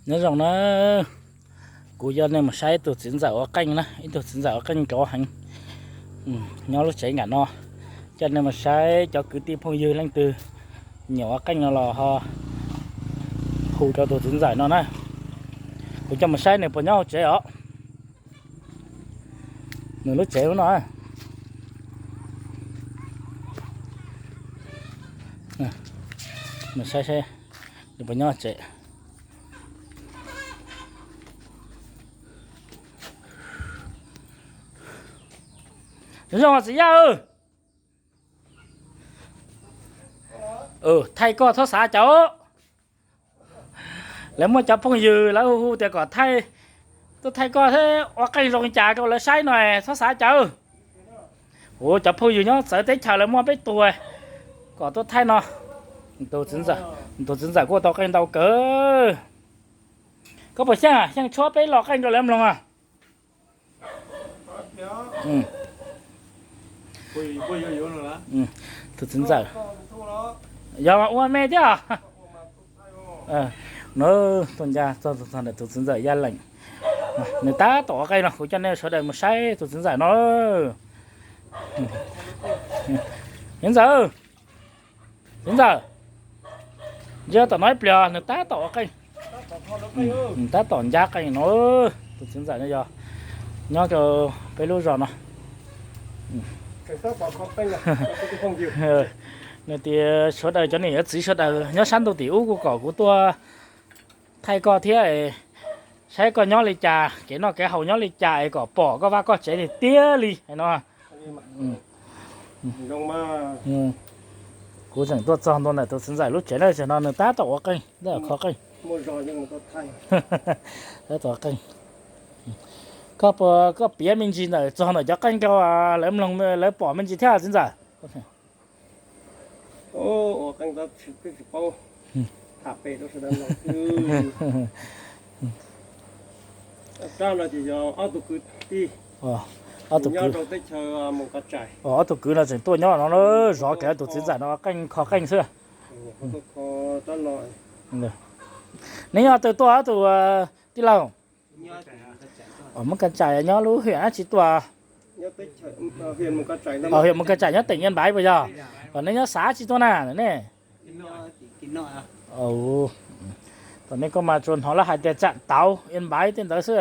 Nyob zoo na, kuv coj nej mus saib ib tug txiv ntxawm ua qeej na, ib tug txiv ntxawm ua qeej nrov heev, nyob lub tsev nram no. Coj nej mus saib cov kwv tij phooj ywg leej twg nyiam ua qeej no los ho hu rau tus txiv ntxawm no na. Kuv coj mus saib nws puas nyob hauv tsev os. Nws lub tsev lub no. Nws saib saib nws puas nyob tsev. Zoo txiv yaj, thaij koj txhob xav caum. Lawv muaj cov phooj ywg lawv hu hu tias kom thaij, tuaj thaij koj thiab ua qeej zoo li cas rau lawv saib no, txhob xav caum. Ua cov phooj ywg nyob txawv teb chaws lawv muaj peb tug kom tuaj thaij no. Tus txiv ntxawm kuj tau qeej ntau kawg. Koj puas xyeej, xyeej tshuab peb lo qeej rau lawv mloog a? Tus txiv ntxawm, yog ua me thiab. No, tuaj ncaj txog tus txiv ntxawm Yaj Leem, nws tab tom ua qeej no, kuv coj nej sawv daws mus saib tus txiv ntxawm no. Txiv ntxawm, txiv ntxawm, ntsia tom no ib pliag, nws tab tom ua qeej. Tab tom ncaj qeej no. Tus txiv ntxawm no yog nyob rau peb lub zos no. Nws tias sawv daws cov niam cov txiv sawv daws nyob sab ntuj tim ub kuj kom kuv tuaj thaij koj thiab, saib koj nyob li cas, kev noj kev haus nyob li cas es kom pom koj vaj koj tsev tiag tiag li no. Kuv tseem tuaj txog ntua ntawm tus txiv ntxawm lub tsev na, tam no nws tab tom ua qeej, tab tom kho qeej. Tab tom ua qeej. Koj puas, koj piav me ntsis ntawm txog ntawm cov qeej rau lawv mloog, lawv pom me ntsis thiab txiv ntxawm? Ua qeej tab tsis paub tham pem rau sawv daws mloog. Rab no ces yog ob tug kwv tij, ob tug nyob kwv rau teb chaws Mus Ka Tsaim. Ob tug kwv no tseem tuaj nyob no, zov kev tus txiv ntxawm no qeej kho qeej xwb. Neb nyob twg tuaj ob tug tij laug? Mus Ka Tsaim nyob lub hiam dab tsi tuaj? Hiam Mus Ka Tsaim nyob tỉnh Yên Bái puas yog? Neb nyob xã dab tsi tuaj na nej? Tam nej koj mas tsuas hnov lawv hais tias trạm tàu Yên Bái tej ntawd xwb.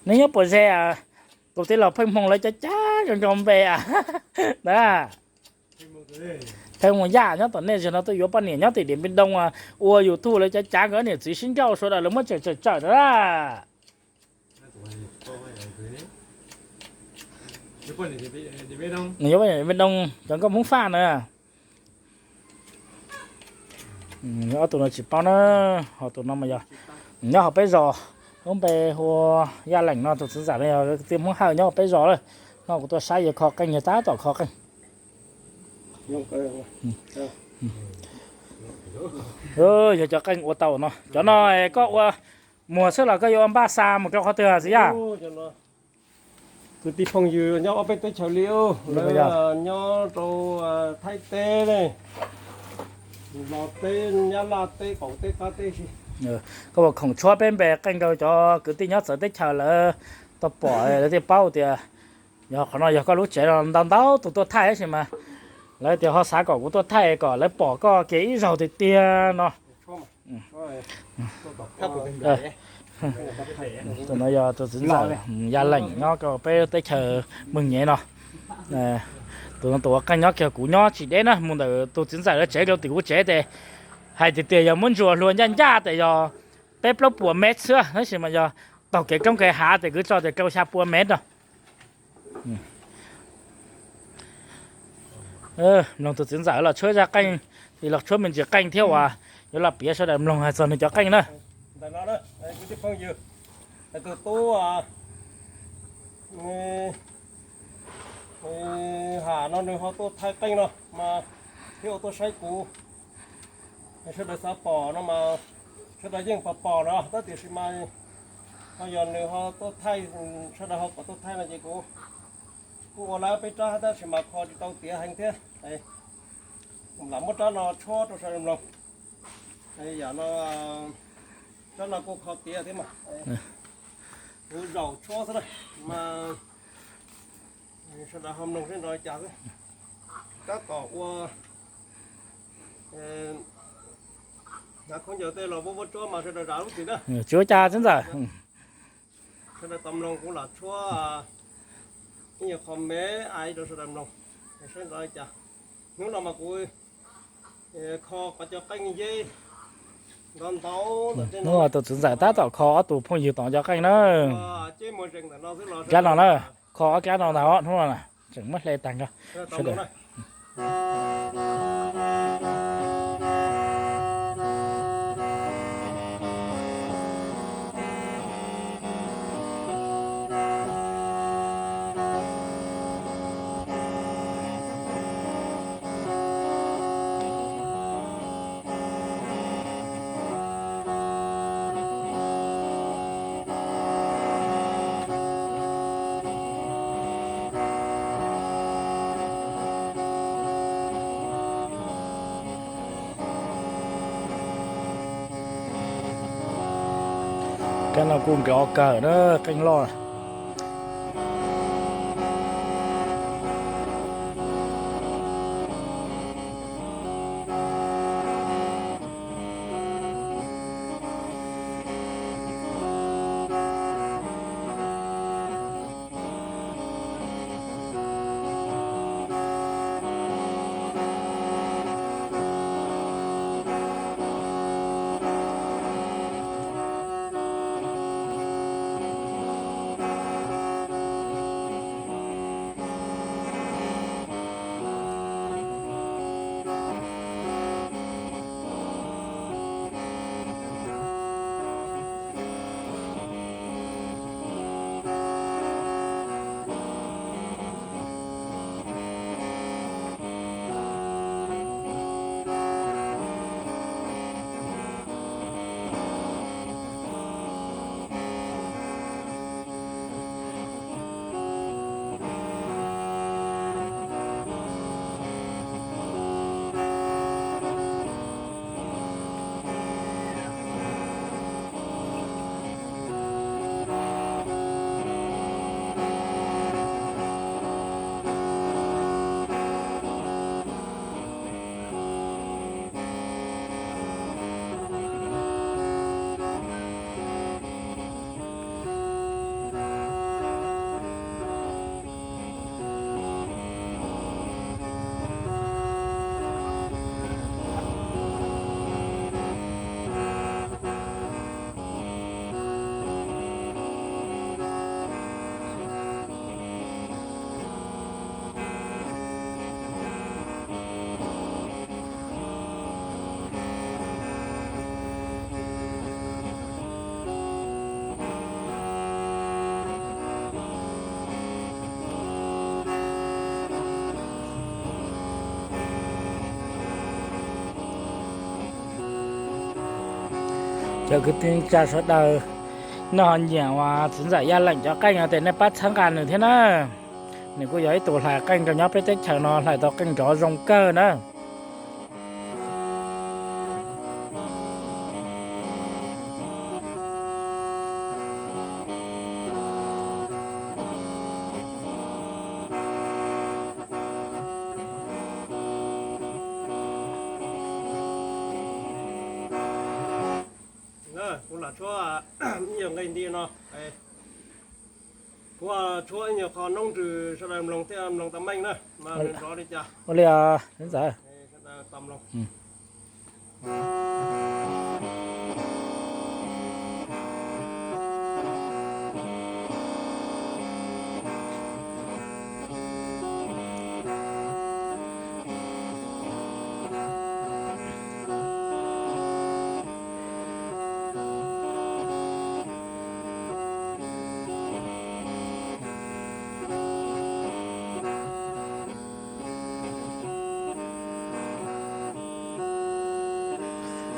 Neb nyob puas ze? Tus tij laug Pheej Hmoo lawv cav cav zoo nraug npe a. Pheej Hmoo Yaj nyob tom nej zog no tuaj yuav poj niam nyob tim Điện Biên Đông, ua YouTube lawv cav cav nkawd niam txiv sib nrauj sawv daws lawv muab tsawm tsawm tsawm na. Nws yuav poj niam Điện Biên Đông, cov nkauj Hmoob Faj na. Ob tug no tsis paub na, ho tus no mas yog nyob hauv peb zos, lub npe hu ua Yaj Leem no, tus txiv ntxawm no yog kwv tij Hmoob Hawj nyob hauv peb zos lawm. No kuv tuaj saib yawg kho qeej, yawg tab tom kho qeej. Yog cov qeej ua tau no, cov no koj ua muag xwb los koj yuav ua npaj xa mus rau qhov twg txiv Yaj? Kwv tij phooj ywg nyob ob peb teb chaws li, lawv nyob rau Thaib teb ne, Nplog teb, Nyab Laj teb, Qaum teb, Qab teb si. Koj puas khoom tshuab peb npe qeej rau cov kwv tij nyob txawv teb chaws lawv tau pom lawv thiaj paub tias yog qhov no yog koj lub tsev no. Ntau ntau tus tuaj thaij tab sis mas lawv tias ho xav kom kuv tuaj thaij kom lawv pom koj kiag ib zaug tiag tiag no. Tus no yog tus txiv ntxawm Yaj Leem nyob rau peb teb chaws Mws Nyem no. Tus no tus ua qeej nyob kiag kuv nyob tsis deb na, mus ntawm tus txiv ntxawm lawv tsev rau tim kuv tsev tes hais tiag tias yog muab ntsuas hlua ncaj ncaj tes yog peb plaub puas mev xwb, tab sis mas yog taug kev roob kev hav tes kwv tso tias rau xya pua mev no. Mloog tus txiv ntxawm los tshuab zaj qeej, los tshuab me ntsis qeej thiab uas yuav los piav sawv daws mloog hais txog nws cov qeej na. Tus tub Ham no nws ho tuaj thaij qeej no mas thiab ua tuaj saib kuv. Sawv daws xav pom no mas sawv daws yeej pom pom no tab tiam sis mas ho yog nws ho tuaj thaij, sawv daws ho kom tuaj thaij no ces kuv kuj ua lawv peb rab tab sis mas kho tsis tau tiav heev thiab. Lam muab rab no tshuab rau sawv daws mloog. Yam no, rab no kuj kho tiav thiab mas, kuv zaum tshuab xwb na, mas sawv daws ho mloog seb nrov li cas xwb. Tab tom ua, hnav khaub ncaws tej los vuab vuab tsuab mas sawv daws zam lub txim na. Tsis ua cas txiv ntxawm. Sawv daws tau mloog kuv lam tshuab ib nyuag qho me ais rau sawv daws mloog, seb nrov li cas. Hnub no mas kuv kho qhov cov qeej yeb ntau ntau ntawm tej no. Hnub no tus txiv ntxawm tab tom kho ob tug phooj ywg tom cov qeej na. Ceb muag zees ntawm no xwb los, rab no na, kho ob rab no ntag os hnub no na, tseem muab hle tag nrho sawv daws. Kab no kuj nrov kawg na, qeej loj. Cov kwv tij neej tsa sawv daws, nej ho nyiam uas txiv ntxawm Yaj Leem cov qeej no ces nej pab txhawb nqa nws thiab na. Nws kuj yog ib tug hlais qeej rau nyob peb teb chaws no, hlais tau qeej nrov zoo kawg na. Kuv lam tshuab ib nyuag nqe nti no, kuv tshuab ib nyuag qho noob nrws sawv daws mloog thiaj mloog tau meej na, mas nws nrov li cas. Ua li os, txiv ntxawm.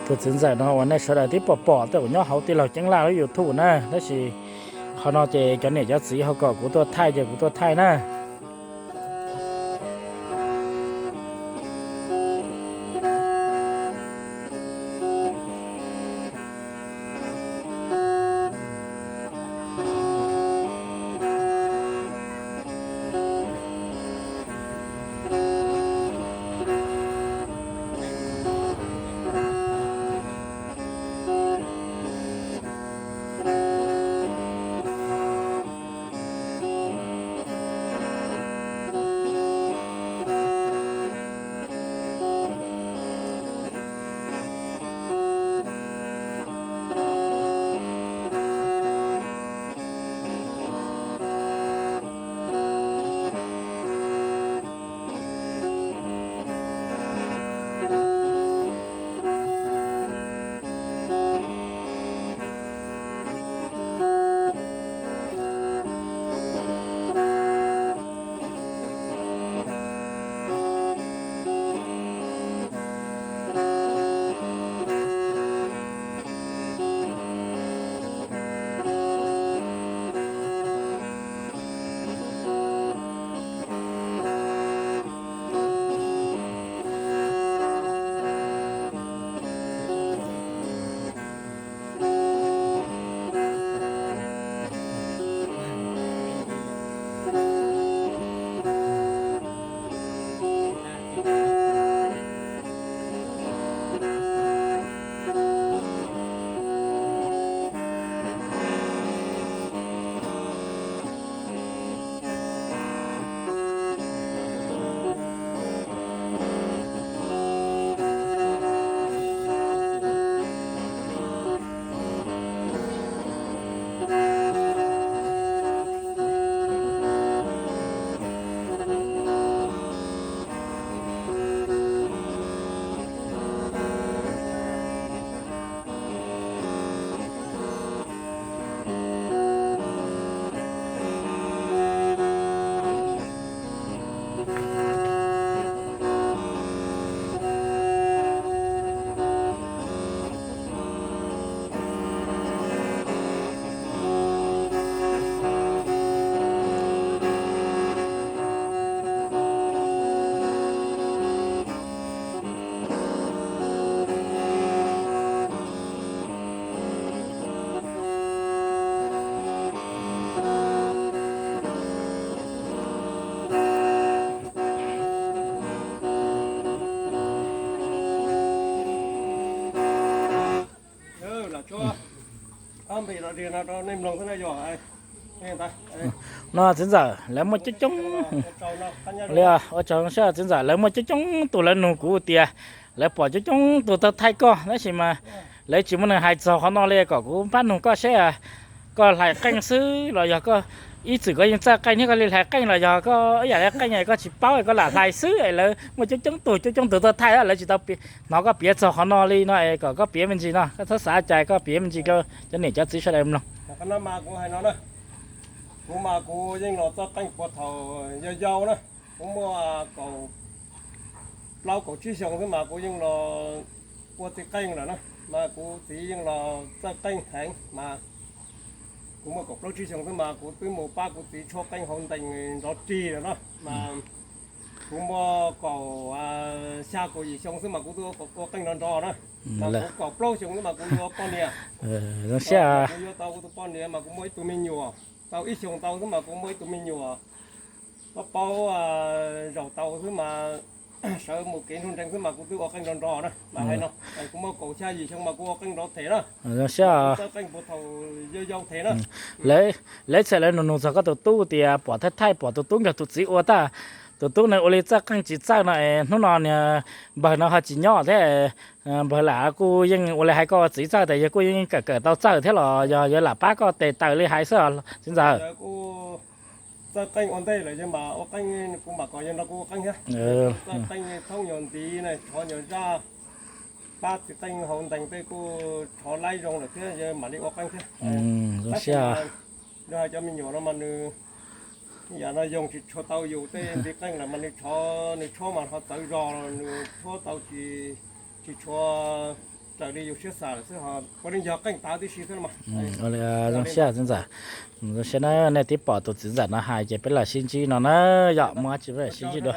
Tus txiv ntxawm no uas nej sawv daws twb pom pom tej uas nyob hauv tij laug Ceeb Laj lub YouTube na, tab sis qhov no ces cov niam cov txiv ho kom kuv tuaj thaij ces kuv tuaj thaij na. no txiv ntxawm, lawv muaj coob coob li, ua tsaug siab txiv ntxawm, lawv muaj coob coob tus lawv nug kuv tias lawv pom coob coob tus tau thaij koj, tab sis mas lawv tsis muaj neeg hais txog qhov no li, kom kuv pab nug koj seb koj hlais qeej xwb los yog koj ib txwm koj yeej txawj qeej thiab koj li hlais qeej los yog koj ib yam li qeej koj tsis paub koj lam hlais xwb es lawv muaj coob coob tus coob coob tus tau thaij lawv tsis tau hnov koj piav txog qhov no li no es kom koj piav me ntsis no, koj txhob xav cas koj piav me ntsis rau cov niam cov txiv sawv daws mloog. Kuv mas kuv yeej los txawj qeej puag thaum yau yau na, kuv muaj kaum plaub kaum tsib xyoo xwb mas kuv yeej los ua txiv qeej lawm na, mas kuv txiv yeej los txawj qeej heev mas kuv muaj kaum plaub tsib xyoo xwb mas kuv twb mus pab kuv txiv tshuab qeej hauv ntees nrov rig lawm na, mas kuv muaj kaum xya kaum yim xyoo xwb mas kuv twb ua qeej nrov nrov na, mas kuv kaum plaub xyoo xwb mas kuv yuav poj niam, kuv yuav tau kuv tus poj niam mas kuv muaj ib tug me nyuam, tau ib xyoos tau xwb mas kuv muaj ib tug me nyuam, paub paub zaum tau xwb mas sawv mus kev nrug nrees xwb mas kuv twb ua qeej nrov nrov na, mas hais no kuv muaj kaum xya yim xyoo mas kuv ua qeej nrov them na, txawj qeej puag thaum yau yau them na. Lawv txhia lawv nug nug txog koj tus tub tias pom thaij thaij pom tus tub nrog tus txiv ua tag, tus tub nws ua li txawj qeej tsis txawj no es hnub no niag npawg no ho tsis nyob thiab, npawg lam kuj yeej ua li hais koj txiv txawj tias yawg kuj yeej kawm kawm tau txawj thiab los yog yawg lam pab koj tes taw li hais xwb txiv ntxawm. Txawj qeej ua ntej lawm yawg mam ua qeej, kuv mam kom yawg nrog kuv ua qeej thiab. Txawj qeej thoob nyuag ntiv na, tshov nyuag zaj, pab txiv qeej hauv ntees tej kuj tshov laib zoo lawm thiab yawg mam li ua qeej thiab. Zoo siab. Yog hais cov me nyuam no mas nws yam no yoog tsis tshua tau yus tej ntiv qeej lawm mas nws tshov nws tshuab mas ho txawv zog, nws tshuab tau tsis tshua raws li yus siab xav lawm xwb, ho puav leej yog qeej tav tib si xwb mas. Zoo siab txiv ntxawm. Zoo siab na, nej twb pom tus txiv ntxawm no hais ces peb los sib ntsib no na, yog muaj dab tsi peb los sib ntsib dua.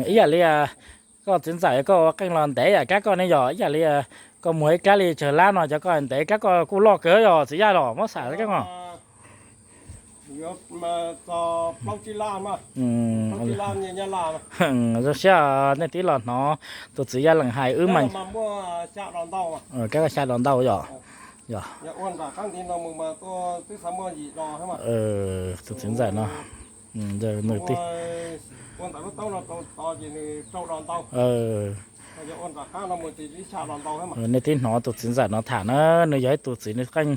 Ib yam li koj txiv ntxawm koj ua qeej los ntev yam kab koj ne yog ib yam li koj muag ib kab li tsawg lab no cov koj ntev kab koj kuj loj kawg yog txiv yaj los muab xam kab no. Zoo siab nej twb los hnov tus txiv yaj lees hais wb mas. Kab koj xya dos ntau yom. Tus txiv ntxawm no nws twb nej twb hnov tus txiv ntxawm no tham na, nws yog ib tus txiv nws qeej,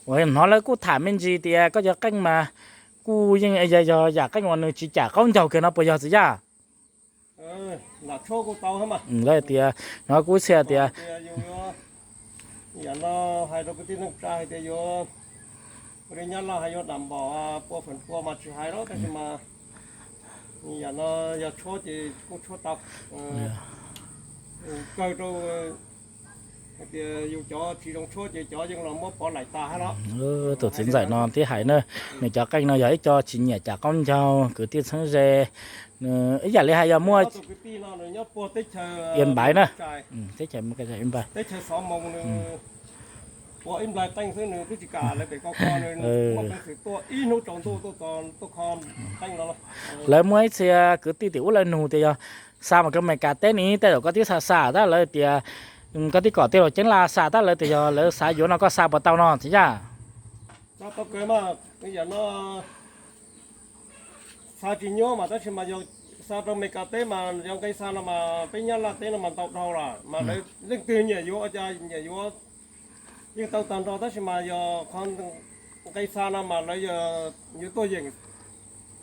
hnov lawv kuj tham me ntsis tias koj cov qeej mas kuj yeej yog yam qeej uas nws tsis cam qaub ncaug kiag no puas yog txiv yaj? Lawv tias, hnov kuj txhia tias yam no hais rau kwv tij neej tsa hais tias yuav li Nyab Laj hais yuav dam npaum pua feem pua mas tsis hais los tab sis mas yam no yog tshuab ces kuj tshuab tau. Kawg rau hais tias yus cov tsis zoo tshuab ces cov yeej los muab pov laim tas hab los. Tus txiv ntxawm no tib hais na, nws cov qeej no yog ib co tsis nyiam cam qaub ncaug kwv tij txheeb ze, ib yam li hais yog muaj kwv tij no nws nyob puag teb chaws Ia Npaiv na, teb chaws Ia Npaiv, teb chaws Xov Moos, nws ua ib nplais qeej xwb nws twb tsis kam lawv pem kho kho, nws muaj peev xwm tuaj ib hnub tsaus ntuj tuaj kho qeej no. Lawv muaj ib txhia kwv tij tim ub lawv nug tias yog xa mus rau Amelikas teb ne, tej zaum koj twb xa xa tab lawv tias koj twb kom tij laug Ceeb Laj xa tab lawv tias yog lawv xav yuav no koj xa puas tau no txiv yaj? Tau kawg mas, yam no xa tsis nyuaj mas tab sis mas yog xa rau Amelikas teb mas yog nqi xa no mas peb Nyab Laj teb no mas ntau dhau lawm mas lawv leej twg nyiam yuav ua cas nyiam yuav yeej tau tag nrho tab sis mas yog qhov nqi xa no mas lawv yuav tuaj yeem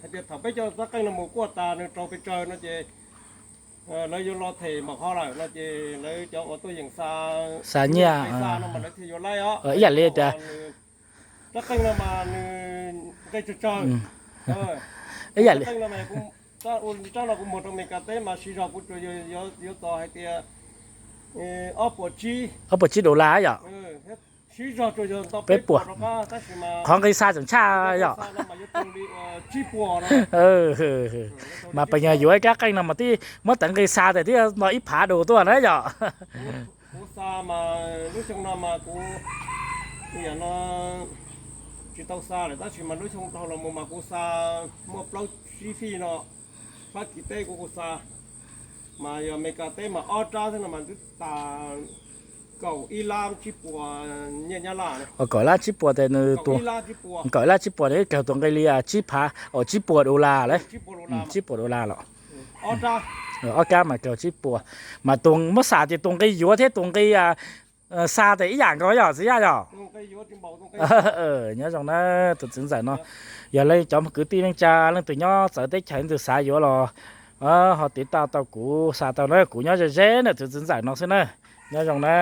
hais tias thaum peb cov rab qeej no mus kuaj tas nws raug pes tsawg no ces lawv yuav los them npaum qhov lawm no ces lawv cov uas tuaj yeem xa, xa nyiaj, xa no mas lawv thiaj yuav laib os. Ib yam li tias rab qeej no mas nws nqi tsawg tsawg. Ib yam li rab no kuv muag rau Amelikas teb mas siv zog kuv tsuas yuav txog hais tias ob puas tsib, ob puas tsib dollar yom. Siv zog tsuas yog ntau peb puas rov qab tab sis mas qhov nqi xa tseem tshaj yom. Mas pes nyuag yuav ib rab qeej no mas tib muab teev nqi xa tes tib nto ib phav dus tuaj na yom. Kuv xa mas lub xyoo no mas kuv yam no tsis tau xa lawm tab sis mas lub xyoo dhau los mus mas kuv xa muaj plaub tsib fij no, Fab Kis teb kuv kuv xa, mas yog Amelikas teb mas ob rab xwb no mas twb tas Kaum ib lab tsib puas tes nws, kaum ib lab tsib puas nws kawg tus nqi li tsib phav, tsib puas dollar lawm. Tsib puas dollar los. Ob kab mas kawg tsib puas, mas tus muab xam tias tus nqi yuav thiab tus nqi xa tes ib yam nkaus yog txiv Yaj yog. Nyob zoo na tus txiv ntxawm no, yog leej cov kwv tij neej tsa leej twg nyob txawv teb chaws leej twg xav yuav los ho tiv tauj tau kuv xa tau na, kuv nyob ze ze na tus txiv ntxawm no xwb na. Nyob zoo na.